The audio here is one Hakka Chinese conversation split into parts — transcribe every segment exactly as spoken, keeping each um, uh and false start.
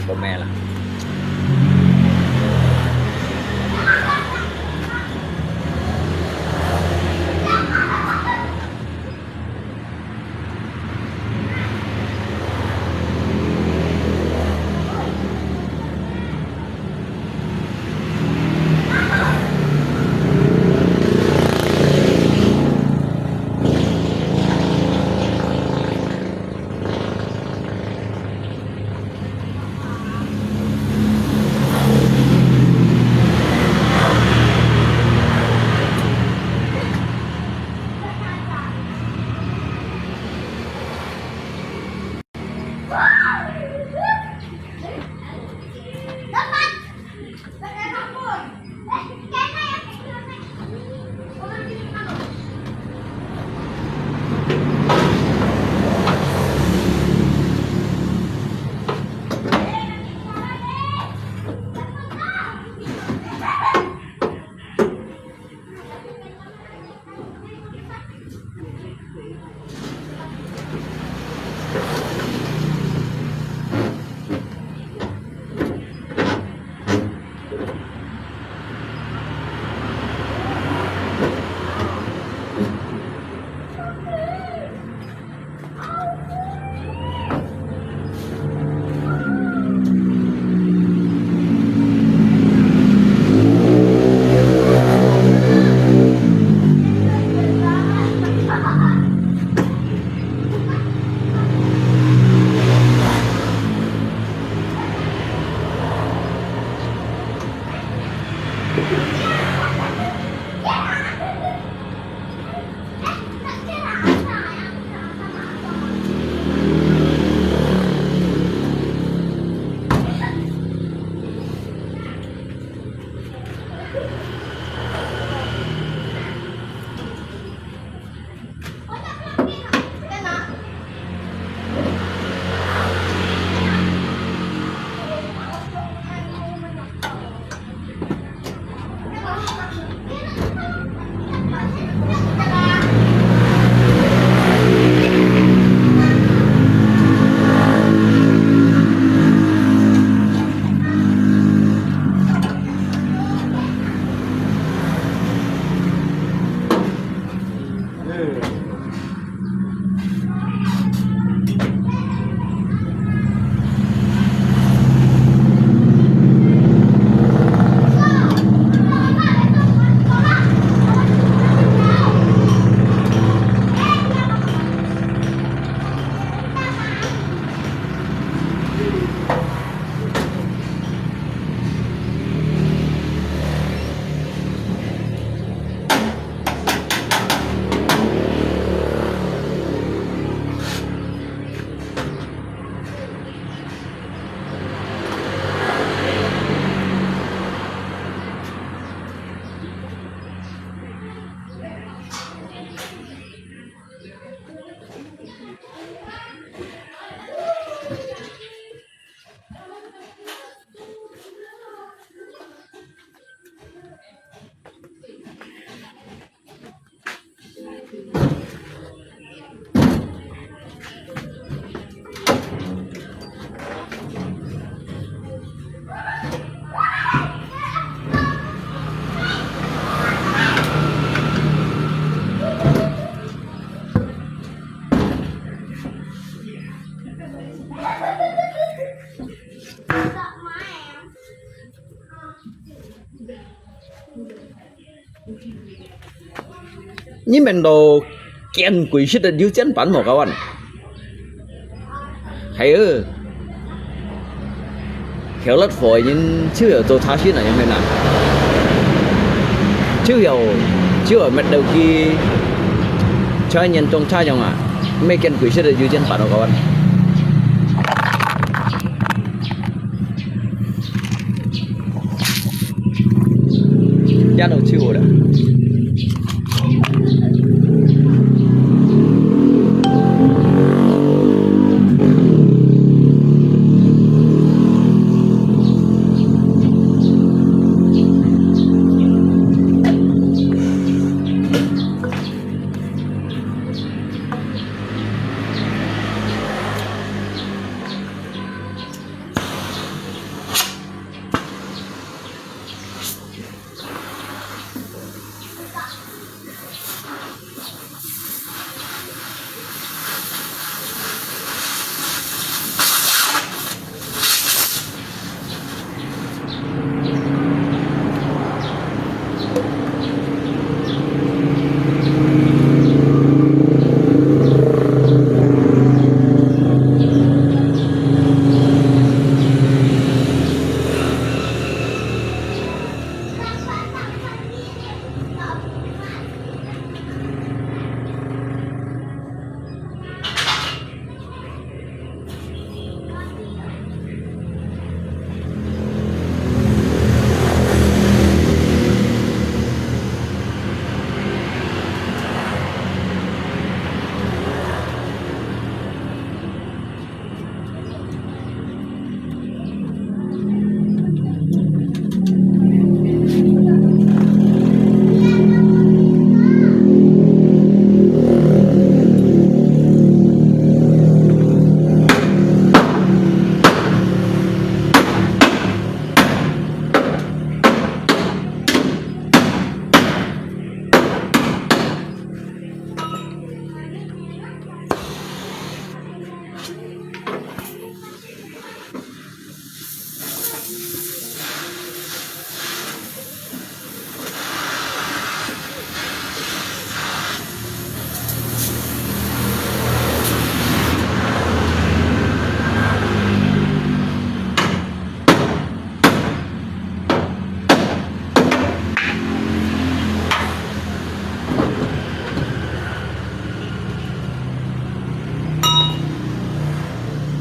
Có mẹ là 你們都見鬼識的有見板無？Kawan，還有，曉得貨人就有做差事啊，有無啊？就有，就有metode去，像嚴重差樣啊，毋係見鬼識的有見板無？Kawan。這都臭了。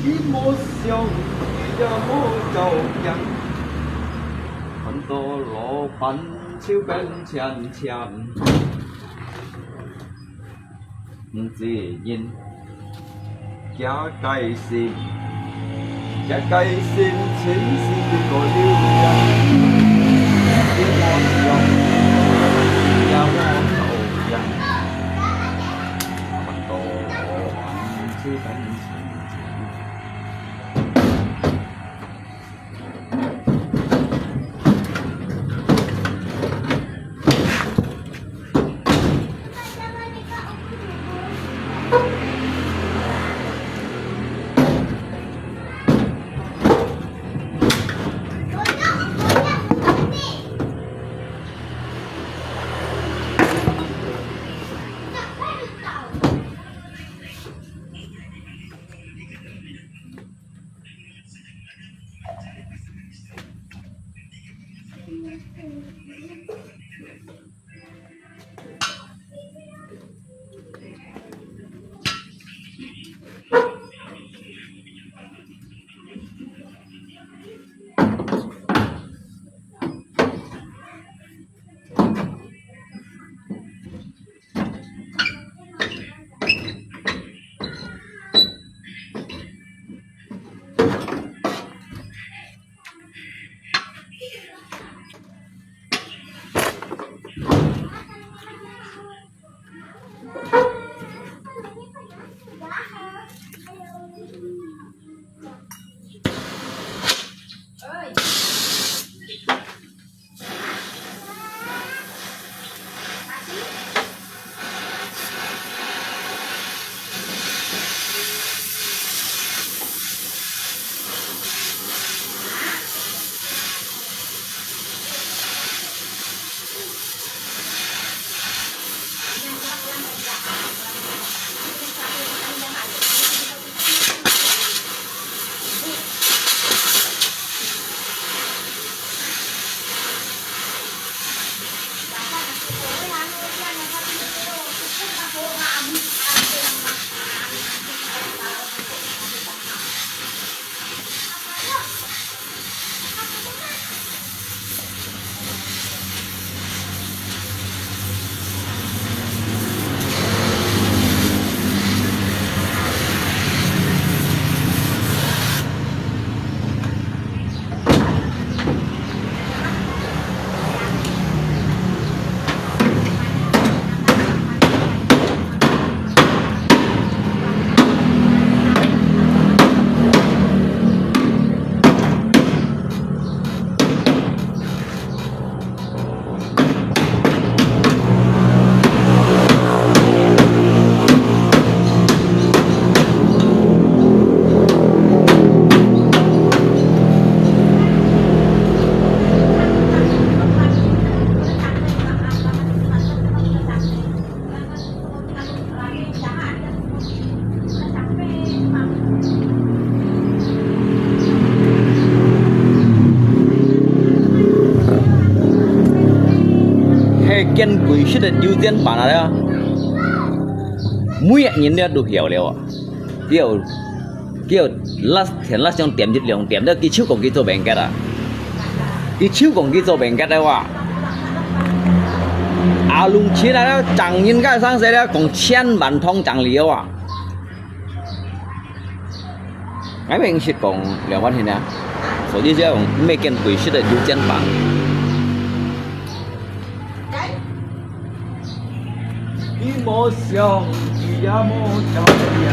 佢無想，佢也無走樣，看到老闆就變錢錢。 毋知人，佢个心，佢个心情是一個流量，佢無想，佢無走樣，看到老闆就變錢錢。見鬼食个有錢飯啊了，每一日了都曉了啊，佢有，佢有拉，天拉上點一兩點了，佢就講佢做bengket啊，佢就講佢做bengket了啊，啊，弄起來了，整人家上勢了，講千萬通整了啊。 𠊎明識講兩萬現啊，所以就講，毋係見鬼食个有錢飯。佢無想，佢也無照樣。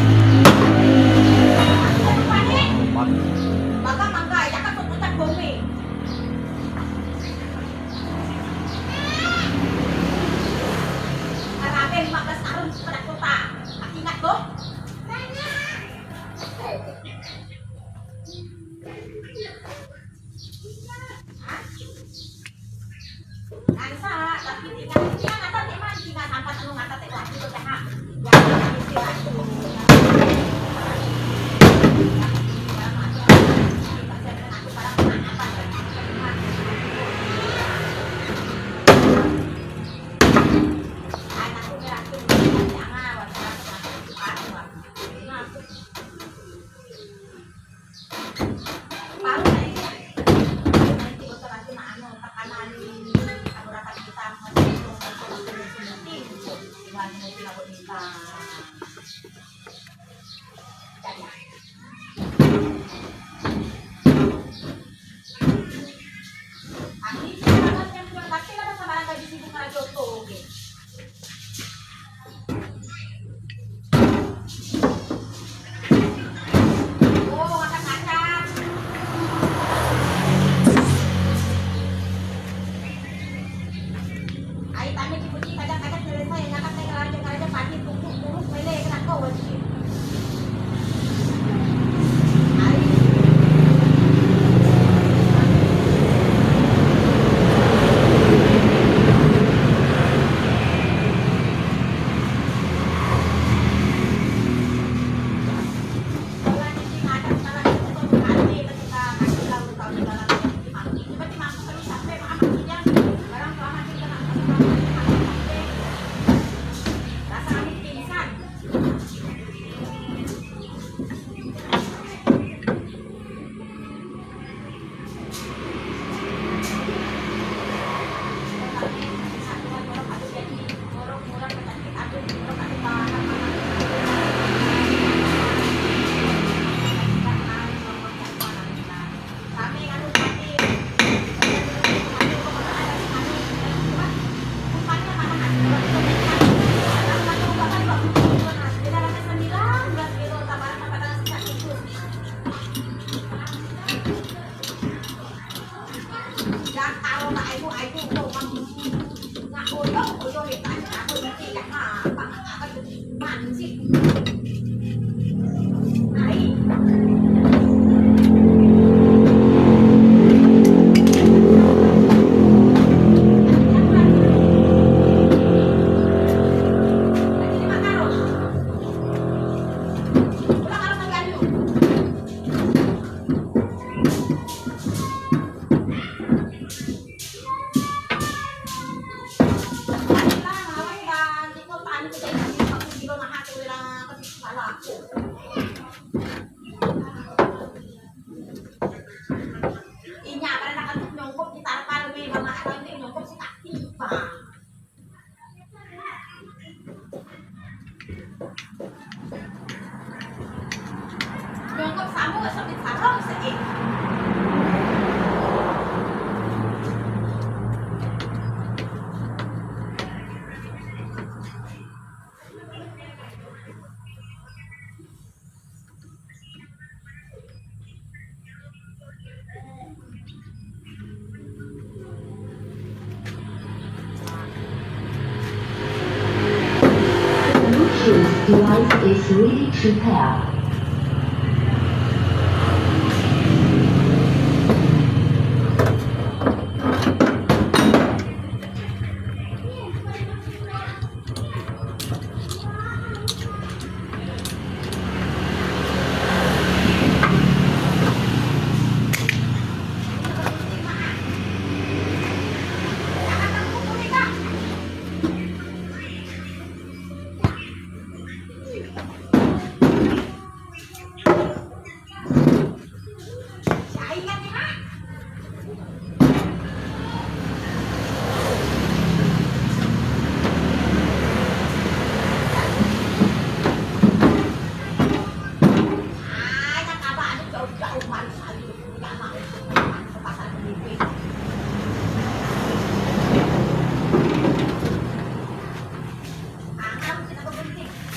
The Bluetooth device is ready to pair.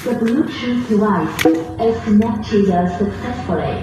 The Bluetooth device is connected successfully.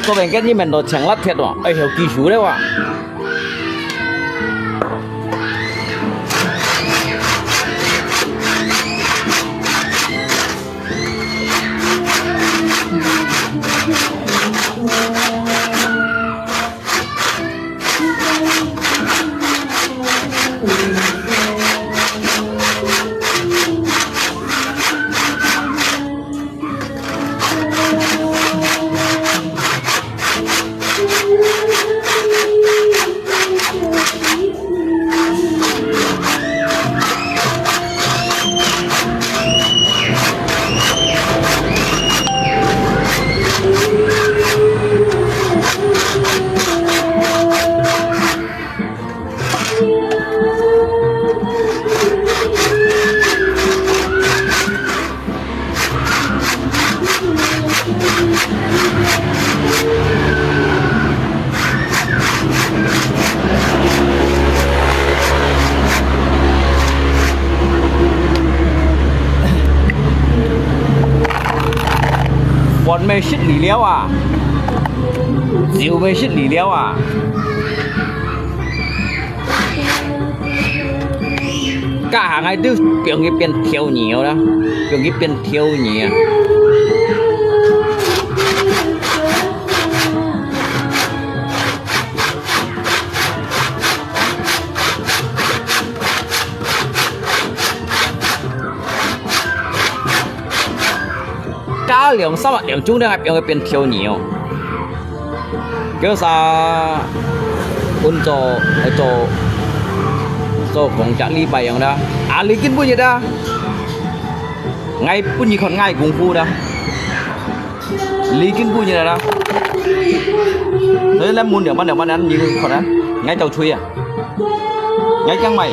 做面个你們都請辣忒哦，哎喲，技術了哇！ 飯乜食離了啊，酒乜食離了啊。 該下𠊎都放佢變條魚啦，放佢變條魚啊！加兩三粒洋蔥，還放佢變條魚哦。 該儕分做，做，做講隻禮拜樣啦。啊，禮金本日啊，𠊎分你看𠊎功夫啦。禮金本日啦。所以咱問兩萬兩萬，你看啊，𠊎走吹啊。 𠊎驚買。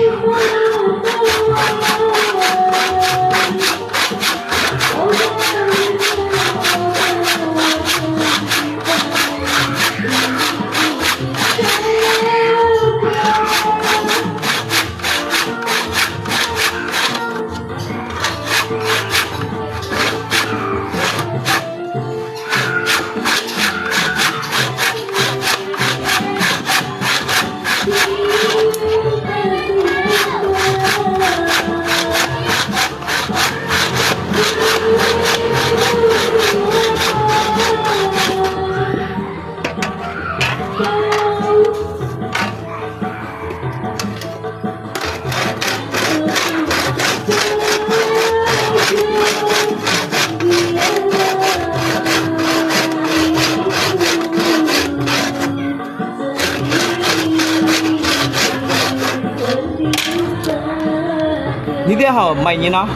你這好賣人啊！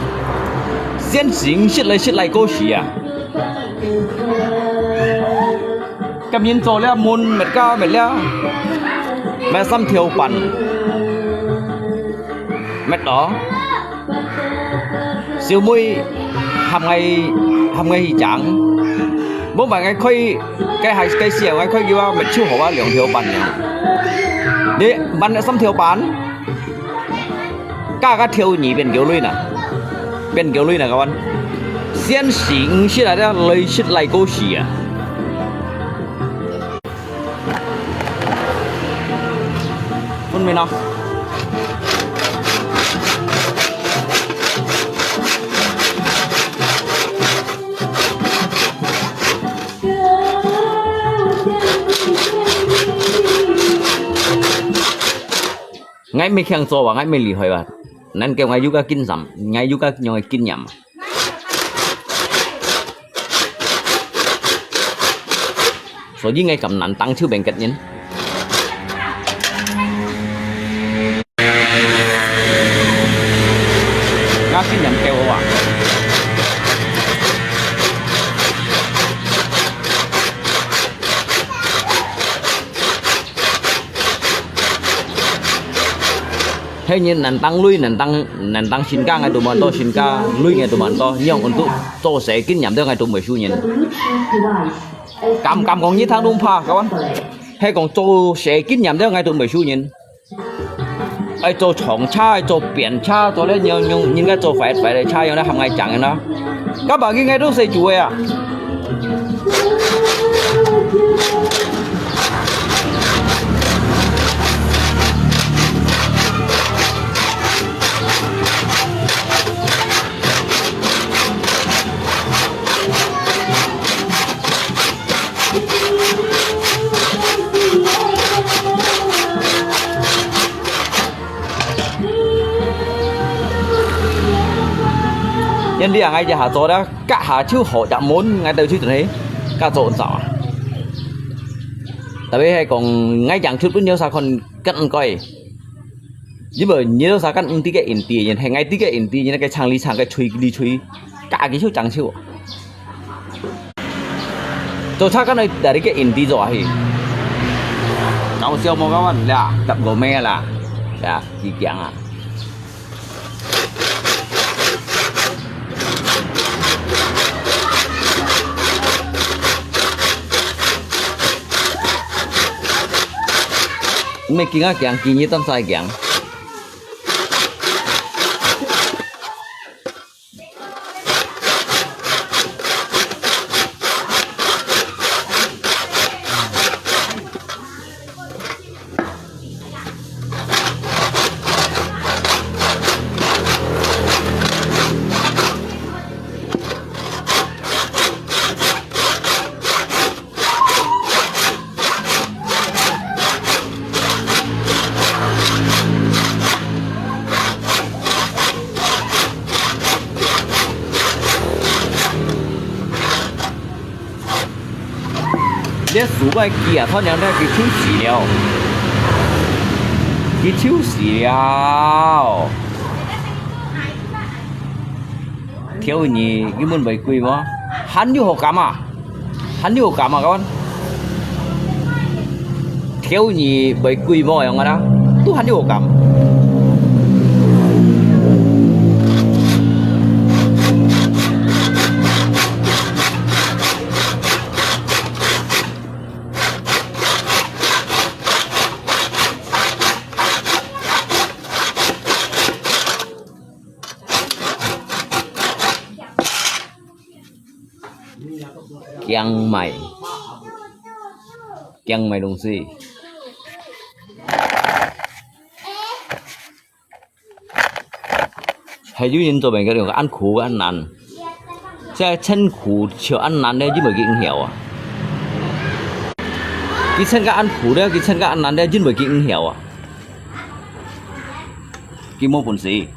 先行食來食來過時啊！ 今年做了滿，乜加乜了，乜三條半，乜哦。小妹喊𠊎，喊𠊎去整，無買𠊎開，該還該時候𠊎開佢啊，乜就好啊，兩條半了。你買了三條半？ 加个條魚變九類呢，變九類呢，kawan。先食五十來个，來食來過時啊。面咯。𠊎毋係強做啊，𠊎毋係厲害啊，恁叫𠊎有个經驗，𠊎有个樣个經驗。 所以𠊎敢難當就變个人。𠊎經驗夠啊。 係人難當鐳，難當，難當身價，𠊎都無恁多身價，鐳𠊎都無恁多，仰般都做事經驗了𠊎都毋會輸人。敢，敢講你聽都毋怕，各位。係講做事經驗了𠊎都毋會輸人。愛做長車，愛做扁車，做了用，用，應該做快，快个車，用來喊𠊎講个啦。 該把佢𠊎都識做个啊。因為這下𠊎這下做了，隔下就好入門，𠊎兜就真係，該做毋著啊。特別係講，𠊎樣出分有啥看，更應該。因為你有啥看，毋知个印地人，係𠊎知个印地人，該个唱哩唱，該吹哩吹，該佢就講究。 做車間个，dari个印地做啊去。搞笑無搞完啦，十五名啦，呀，幾強啊！毋係今仔強，今日當再強。 這手个機啊，突然間佢抽死了，佢抽死了。 條魚你問會貴無？還有好減啊？還有好減啊，各位？條魚會貴無樣啊啦？都還有好減。 驚買，驚買東西。還有人做麼个恁苦恁難？這趁苦就恁難咧，因為佢毋曉啊。佢趁个恁苦咧，佢趁个恁難咧，因為佢毋曉啊。 佢無本事。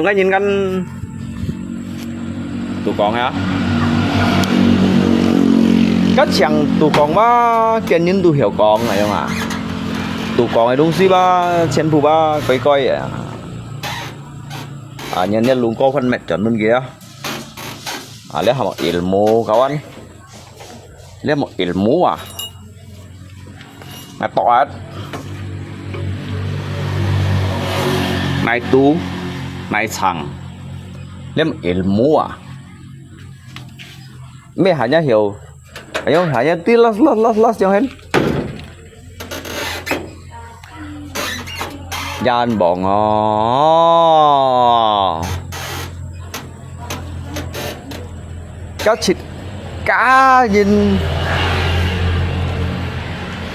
𠊎人間都講啊，該像都講嘛，見人都曉講，哎呀嘛，都講个東西嘛，全部嘛，乖乖个啊。啊，人家弄高分乜專門个啊。啊，這還有ilmu kawan。 這無ilmu啊。Ngatok'at. Nai tu, nai chang. Lem ilmu ah. Mê hanya hiu. Ayong hanya ti las las las las yang hen. Yan bong oh. Cá chit cá yin.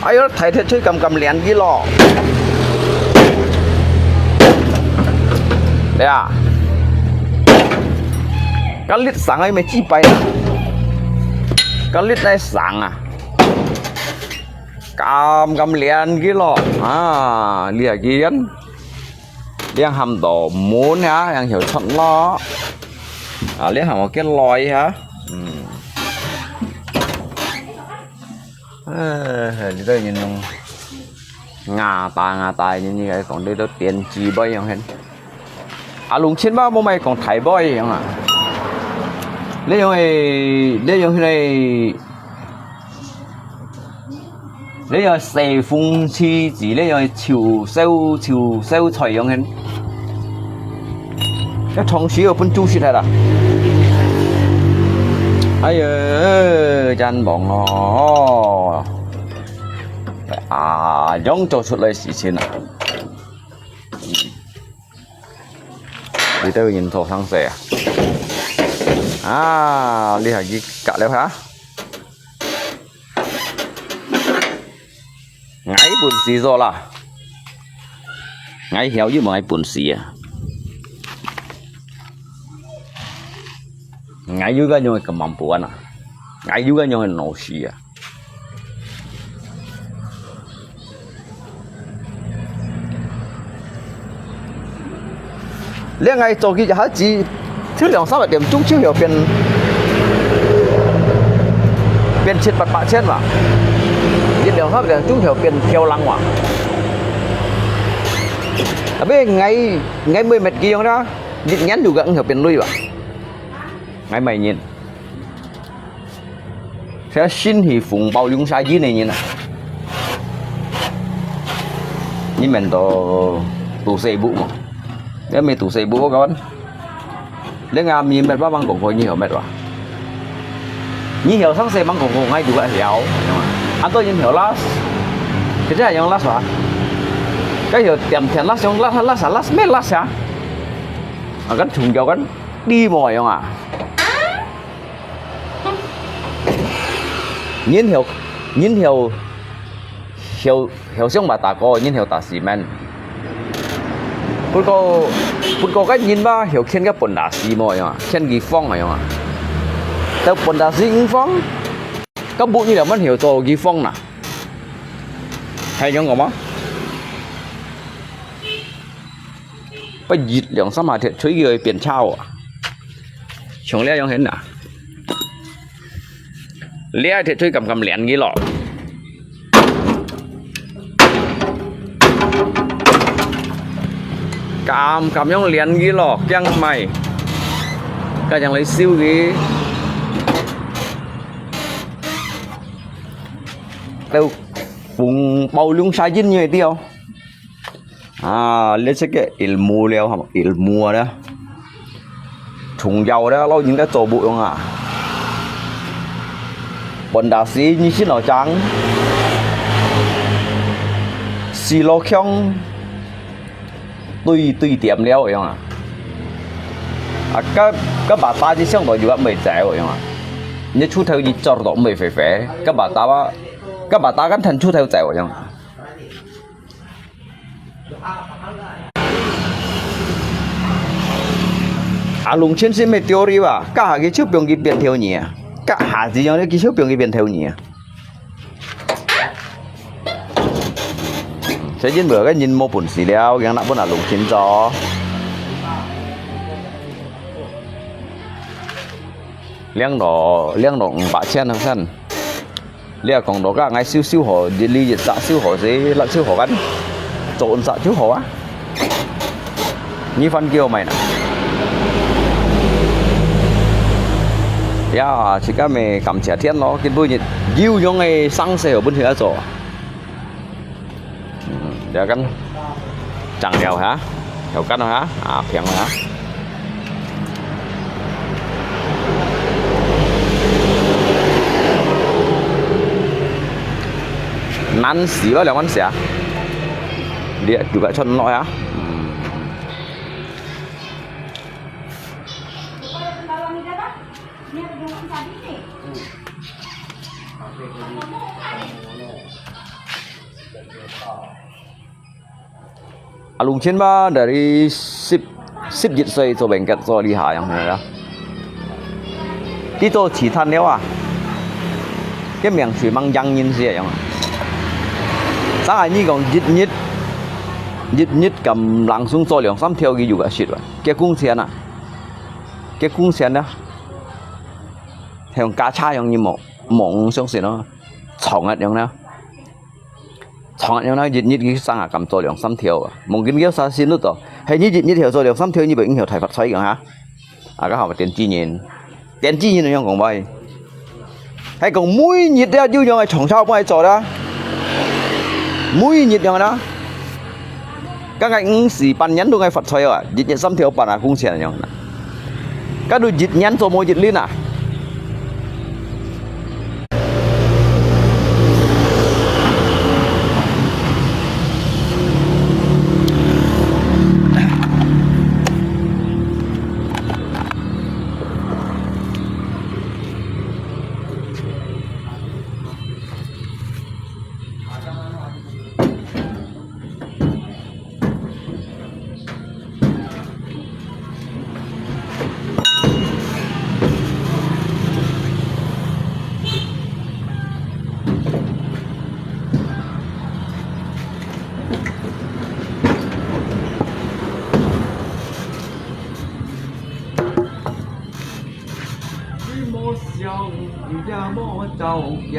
Ai yo, thai thiệt chui kam kam lian gi lo. Đấy à. Cá lít sáng ai mày chi bay à. Cá lít này sáng à. Kam kam lian gi lo. À, lia gi yan. Liang ham to mun ha, yang hiu chọn lo. À, liang ham cái lòi ha. Ừ. Ê, li tơ nhìn nung. Ngà ta, ngà ta, nhìn như cái còn đi đó tiền chi bao nhiêu hen. À, lùng chín ba mua mày còn thải bao nhiêu à. Lý do này, lý do này. 這樣細風吹住，這樣臭燒，臭燒菜樣形。這同時又分煮食係啦。哎呀，真忙哦！啊，樣做出來事情啊！你兜人做生事啊？啊，你係去隔了下？ 𠊎本事做啦。𠊎曉又無𠊎本事啊。𠊎有个用个kemampuan啊。𠊎有个用个腦屎啊。 這𠊎做佢一下子，就兩三百點鐘就曉變，變七八百千哇，一兩三百點鐘曉變漂亮哇。Tapi𠊎，𠊎每日佢樣啦，一年就个曉變鐳哇。𠊎每年。 Saya sini紅包用晒印个人啊。你們都讀書不嘛？你們讀書不kawan？你阿咪乜爸mang講過你曉乜哇？你曉生事mang講過，𠊎就个曉。恁多人曉last，佢真係用last哇？該曉點點last，用last last last，last咩last啊？啊，跟重要跟地模樣啊？ 人曉，人曉，曉，曉想話打過，人曉打cement。不過，不過該人吧，曉牽个pondasi模樣啊，牽佢放啊樣啊。到pondasi毋放，該屋你兩萬曉做佢放啦。係樣講嗎？ 不一兩三下鐵錘佢會變差哦。像這樣形啊，這鐵錘敢敢連佢咯？敢敢樣連佢咯，驚賣，該樣來燒佢。都紅包用晒印个掉。 啊，這隻个ilmu了，ilmu了，重要了，老人家做毋用啊。Pondasi你先落張，四落強，對對點了樣啊。啊，該該bata就想到有啊，毋會走樣啊。你出頭一做到毋會肥肥，該bata啊，該bata跟藤出頭走樣啊。 啊，龍千是咩teori吧？該下佢就毋用佢變條魚啊，該下子樣佢就毋用佢變條魚啊。所以因為該人無本事了，佢那分啊龍千做。領到，領到五百千啊，先。你啊講到該，𠊎修修好，一里一隻修好，係六修好緊，做五隻就好啊。你還叫買哪？呀，自家咪感謝天咯，今晡日有用个生意好分佢做。 嗯，這個醬料哈，調乾了哈，啊，平了哈。難死了，兩碗茶。你就該出來啊。嗯。 啊，六千吧，dari十，十一歲做bengkel做這下樣个啦。佢做其他了啊，佢名水mang yang人係樣啊。上下你講一日，一日咁langsung做兩三條佢有个食啊，佢工錢啊，佢工錢啊，像加差樣你無，無相信咯，長日樣啦。 長日樣啦，一日佢生啊，敢做兩三條啊，望見佢有啥心路到，係你一日曉做兩三條，你毋會影響大發財个哈？啊，該好嘛，電子煙，電子煙樣講話，係講每日都有樣个長銷幫佢做啦，每日樣啦，該个五四半年都愛發財啊，一日三條半啊，工錢樣啦。 該都一年做無一輪啊。你無笑，你也無照樣。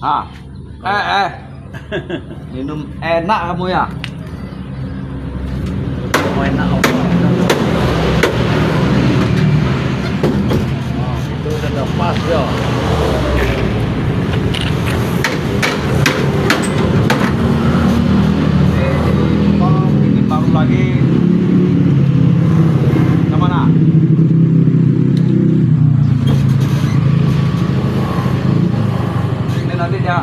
啊，哎，哎。Minum enak kamu ya? Minum enak apa? Oh, itu sudah pas ya. Ini baru lagi. Ke mana? Ini nanti dia,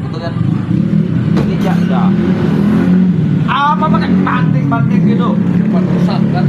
betul kan? Ini dia sudah. Apa pakai banting-banting gitu? Cepat rusak kan?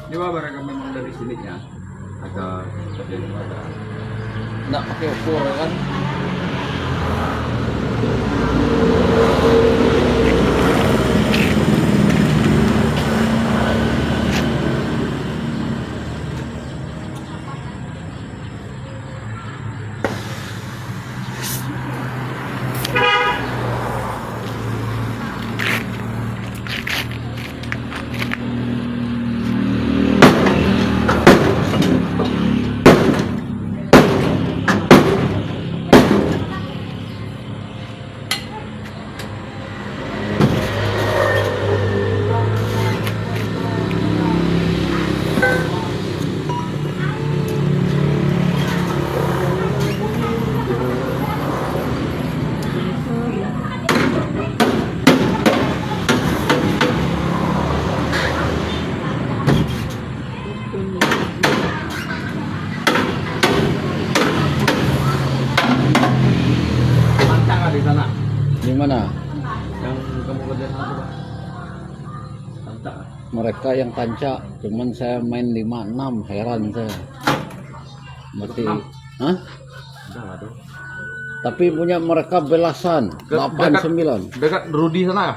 Ini apa mereka memang dari sini ya? Agak dari mana? Nggak pakai ukur kan? Lancar di sana. Di mana? Yang kamu kerja sana tuh, Pak. Lancar. Mereka yang tancak, cuman saya main lima enam, heran saya. Mati. Enam. Hah? Udah lah tuh. Tapi punya mereka belasan, delapan sembilan. Dekat Rudi sana ya?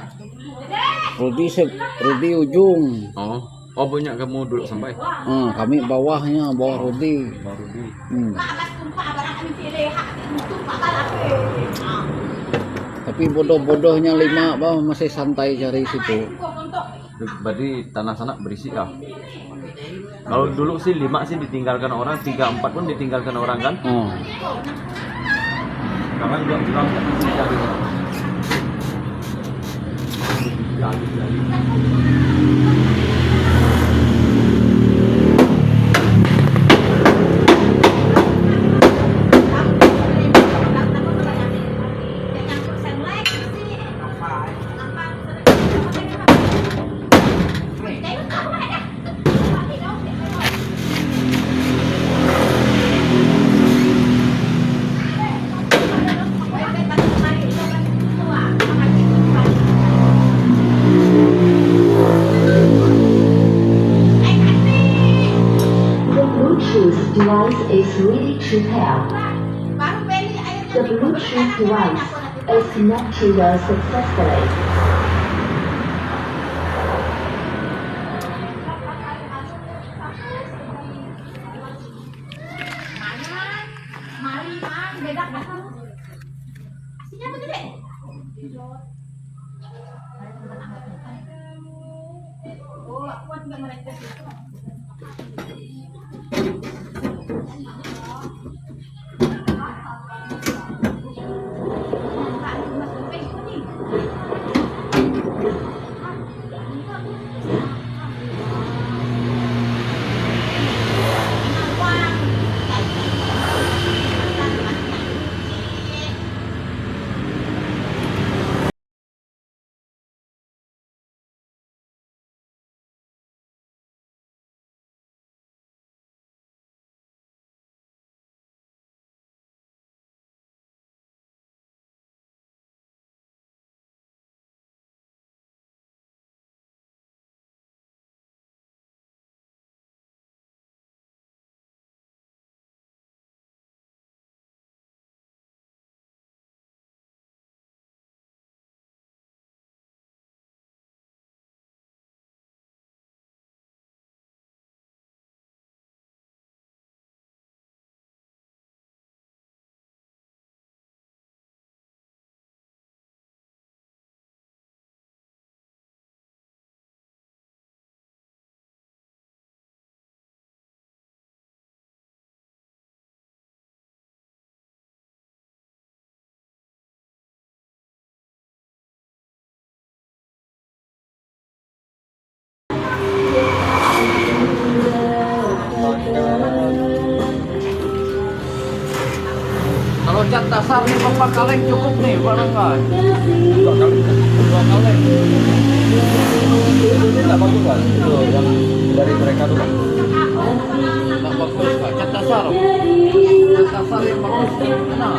Rudi se-, Rudi ujung. Oh. Oh, punya kamu duduk sampai? Hmm, kami bawahnya, bawah Rudi. Bawah Rudi. Hmm. Tapi bodoh-bodohnya lima, bah, masih santai cari situ. Berarti tanah sana berisik ya? Kalau dulu sih lima sih ditinggalkan orang, tiga empat pun ditinggalkan orang kan? Hmm. Sekarang dua bulan nggak bisa cari orang. The Bluetooth device is ready to pair. The Bluetooth device is connected successfully. Kalau cat dasar ni berapa kaleng cukup ni, Pak Rangga? Dua kaleng. Dua kaleng. Ini nggak bagus, Pak. Itu yang dari mereka tuh, Pak. Nggak bagus, Pak. Cat dasar. Cat dasar yang bagus. Mana?